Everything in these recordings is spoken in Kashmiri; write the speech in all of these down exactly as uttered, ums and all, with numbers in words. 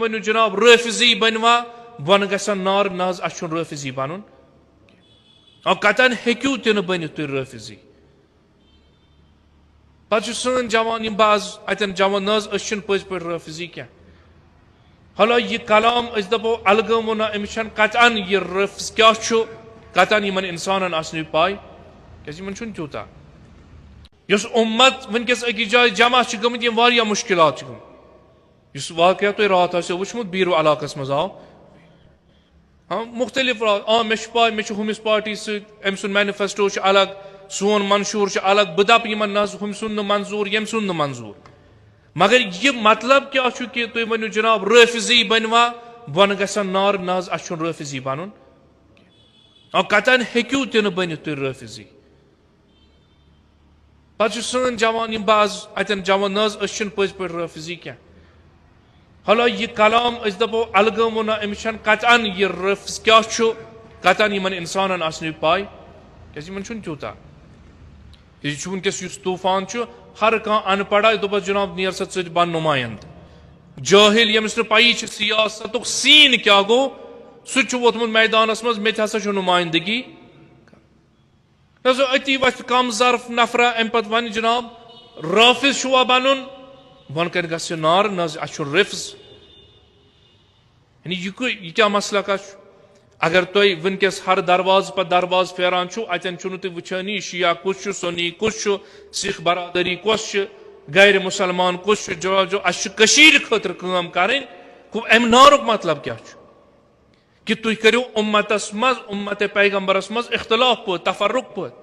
ؤنِو جناب، رٲفضی بنوا؟ بۄنہٕ گژھن نار، نہ حظ، اَسہِ چھُنہٕ رٲفضی بنُن۔ آ، کتٮ۪ن ہیٚکِو تہِ نہٕ بٔنِتھ تُہۍ رٲفضی؟ پتہٕ چھُ سٲنۍ جوان، یِم بعض اتٮ۪ن جوان، نہ حظ، أسۍ چھِنہٕ پٔزۍ پٲٹھۍ رٲفضی کینٛہہ۔ حالانکہ یہِ کلام أسۍ دپو الگٲم ووٚنا، أمِس چھَنہٕ کتٮ۪ن یہِ رٲفض کیٛاہ چھُ، کتٮ۪ن یِمن انسانن آسہِ نہٕ یہِ پاے، کیٛازِ یِمن چھُنہٕ تیوٗتاہ۔ یۄس اُمت وٕنکیٚس أکِس جایہِ جمع چھِ گٔمٕتۍ، یِم واریاہ مُشکلات چھِ گٔمٕتۍ۔ یُس واقعہ تۄہہِ راتھ آسیو وٕچھمُت، بیٖرو علاقس منٛز آو، ہاں، مُختٔلِف را-، آ، مےٚ چھُ پاے، مےٚ چھُ ہُمِس پارٹی سۭتۍ، أمۍ سُنٛد مینیفیسٹو چھُ الگ، سون منشور چھُ الگ، بہٕ دَپہٕ یِمن، نہ حظ، ہُمۍ سُنٛد نہٕ منظوٗر، ییٚمۍ سُنٛد نہٕ منظوٗر۔ مگر یہِ مطلب کیٛاہ چھُ کہِ تُہۍ ؤنِو جناب، رٲفضی بنوا؟ بۄنہٕ گژھن نار، نہ حظ، اَسہِ چھُنہٕ رٲفضی بنُن۔ آ، کتٮ۪ن ہیٚکِو تہِ نہٕ بٔنِتھ تُہۍ رٲفضی؟ پتہٕ چھُ سٲنۍ جوان، یِم بعض اتٮ۪ن جوان، نہ حظ، أسۍ چھِنہٕ پٔزۍ پٲٹھۍ رٲفضی کینٛہہ۔ حالانکہ یہِ کلام أسۍ دپو الگٲم ووٚنا، أمِس چھَنہٕ کتٮ۪ن یہِ رٲفض کیٛاہ چھُ، کتٮ۪ن یِمن انسانن آسہِ نہٕ یہِ پاے، کیٛازِ یِمن چھُنہٕ تیوٗتاہ۔ یہِ چھُ وٕنکیٚس یُس طوٗفان چھُ، ہر کانٛہہ ان پڑھا دوٚپس، جناب، نیر سا ژٕ تہِ بن نُمایندٕ۔ جٲہِل، ییٚمِس نہٕ پَیی چھِ سیاستُک سین کیٛاہ گوٚو، سُہ تہِ چھُ ووتمُت میدانس منٛز، مےٚ تہِ ہسا چھُ نُمایندگی۔ نہ حظ، أتی وۄتھِ کم ظرف نفرا، امہِ پتہٕ ونہِ، جناب، رٲفض چھُوا بنُن؟ بۄنہٕ کنہِ گژھِ نار، نہ حظ، اَسہِ چھُ رفض۔ یعنی یہِ کُ-، یہِ کیٛاہ مسلکہ چھُ؟ اگر تُہۍ وٕنکیٚس ہر دروازٕ پتہٕ دروازٕ پھیران چھِو، اتٮ۪ن چھُو نہٕ تُہۍ وٕچھٲنی شیعہ کُس چھُ، سنی کُس چھُ، سِکھ برادری کۄس چھِ، غیر مسلمان کُس چھُ۔ جو، جو، اَسہِ چھُ کٔشیٖرِ خٲطرٕ کٲم کرٕنۍ۔ گوٚو، امہِ نارُک مطلب کیٛاہ چھُ؟ کہ تُہۍ کٔرِو اُمتس منٛز، اُمت پیغمبرس منٛز اختلاف پٲدٕ، تفرق پٲدٕ۔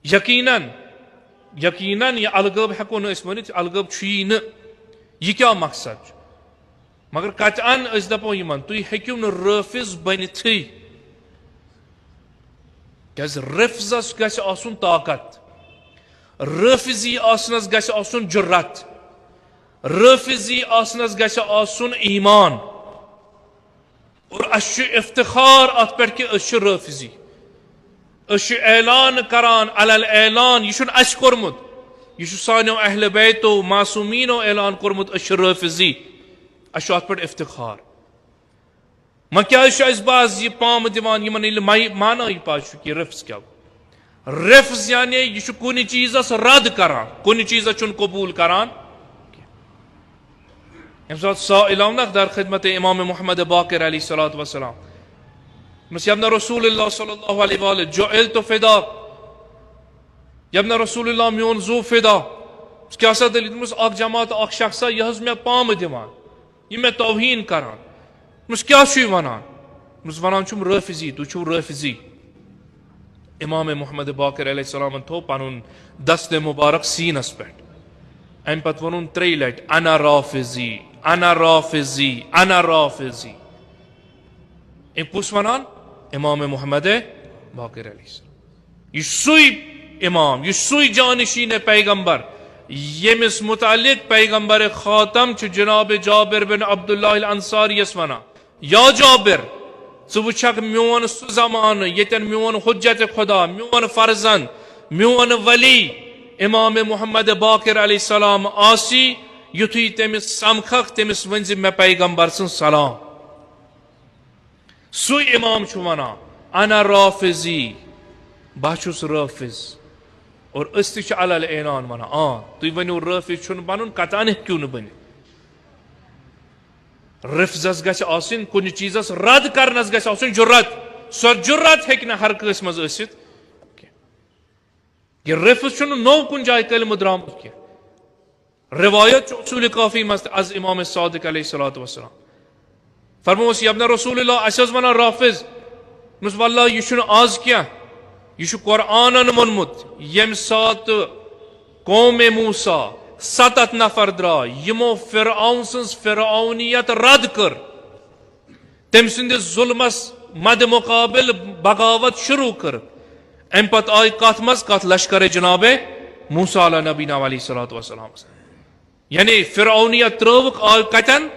یقیناً، یقیناً یہِ الگٲب ہٮ۪کو نہٕ أسۍ ؤنِتھ، الگٲب چھُیی نہٕ۔ یہِ کیٛاہ مقصد چھُ؟ مگر کتہِ ان أسۍ دپو یِمن، تُہۍ ہیٚکِو نہٕ رٲفض بٔنِتھٕے۔ کیٛازِ رفضس گژھِ آسُن طاقت، رٲفضی آسنس گژھِ آسُن جُرت، رٲفضی آسنس گژھِ آسُن ایمان۔ اور اسہِ چھُ افتخار اتھ پٮ۪ٹھ کہِ أسۍ چھِ رٲفضی۔ أسۍ چھِ اعلان کران، علی الاعلان، یہِ چھُنہٕ اسہِ کوٚرمُت، یہِ چھُ سانیو اہل بیتو معصومیٖنو اعلان کوٚرمُت، أسۍ چھِ رٲفضی۔ اسہِ چھُ اتھ پٮ۪ٹھ افتخار۔ وۄنۍ کیٛازِ چھُ اسہِ بعض یہِ پامہٕ دِوان، یِمن ییٚلہِ معنی پاے چھُ کہِ رفض کیٛاہ گوٚو؟ رفض یعنی یہِ چھُ کُنہِ چیٖزس رد کران، کُنہِ چیٖزس چھُنہٕ قبوٗل کران۔ ییٚمہِ ساتہٕ سائل آو نہ در خدمت امام محمد باقر علیہ الصلوۃ والسلام، دوٚپمَس، "یبن رسول اللہ صلی اللہ علیہ وآلہ، جعلت فدا، یبن رسول اللہ، میون زُو فدا۔" دوٚپمَس، "کیٛاہ سا دٔلیٖل؟" دوٚپمَس، "اکھ جماعت، اکھ شخصا، یہِ حظ مےٚ پامہٕ دِوان، یہِ مےٚ توہیٖن کران۔" دوٚپمَس، "کیٛاہ چھُ یہِ وَنان؟" دوٚپمَس، "وَنان چھُم رٲفضی، تُہۍ چھِو رٲفضی۔" امام محمد باقر علیہ السلامن تھوٚو پنُن دست مبارک سینس پٮ۪ٹھ۔ امہِ پتہٕ ووٚنُن ترٛیٚیہِ لٹہِ، "انا رافضی، انا رافضی، انا رافضی۔" أمۍ کُس وَنان؟ امام محمد باقر علیہ السلام۔ یہِ چھُ سُے امام، یہِ چھُ سُے جانشین پیغمبر، ییٚمِس متعلق پیغمبر خاتم چھُ جناب جابر بن عبداللہ الانصاریس وَنان۔ یا جابر، ژٕ وٕچھکھ میون سُہ زمانہٕ ییٚتٮ۪ن میون حجت خدا، میون فرزند، میون ولی امام محمد باقر علیہ السلام آسی، یُتھُے تٔمِس سمکھکھ، تٔمِس ؤنۍ زِ، "مےٚ پیغمبر سٕنٛز سلام۔" سُے امام چھُ وَنان، "انا رافضی، بہٕ چھُس رٲفض۔" اور أسۍ تہِ چھِ علی الاعلان وَنان، آ، تُہۍ ؤنِو رٲفض چھُنہٕ بَنُن، کَتان ہیٚکِو نہٕ بٔنِتھ۔ رفضس گژھِ آسٕنۍ، کُنہِ چیٖزس رد کرنس گژھِ آسٕنۍ جُرت۔ سۄ جُرت ہیٚکہِ نہٕ ہر کٲنٛسہِ منٛز ٲسِتھ کینٛہہ۔ یہِ رفض چھُنہٕ نوٚو کُنہِ جایہِ کلمہٕ درٛامُت کینٛہہ۔ روایت چھُ اصول کافی منٛز تہِ از امام صادق علیہ الصلوۃ والسلام۔ فرموس، "یبن رسول اللہ، اَسہِ حظ وَنان رافض۔" دوٚپمَس، "واللہ، یہِ چھُنہٕ آز کینٛہہ، یہِ چھُ قرآنن ووٚنمُت، ییٚمہِ ساتہٕ قوم موسیٰ ستتھ نفر درٛاے، یِمو فرعون سٕنٛز فرعونیت رد کٔر، تٔمۍ سٕنٛدِس ظلمس مد مقابل بغاوت شروع کٔر، اَمہِ پتہٕ آیہِ کتھ منٛز؟ کتھ لشکر جناب موسیٰ علیٰ نبینا علیہ الصلوۃ والسلام۔" یعنی فرعونیت ترٲوٕکھ، آو کتٮ۪ن؟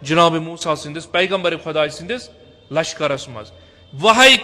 جناب موسیٰ سٕنٛدِس، پیغمبر خداے سٕنٛدِس لشکرس منٛز۔ وہے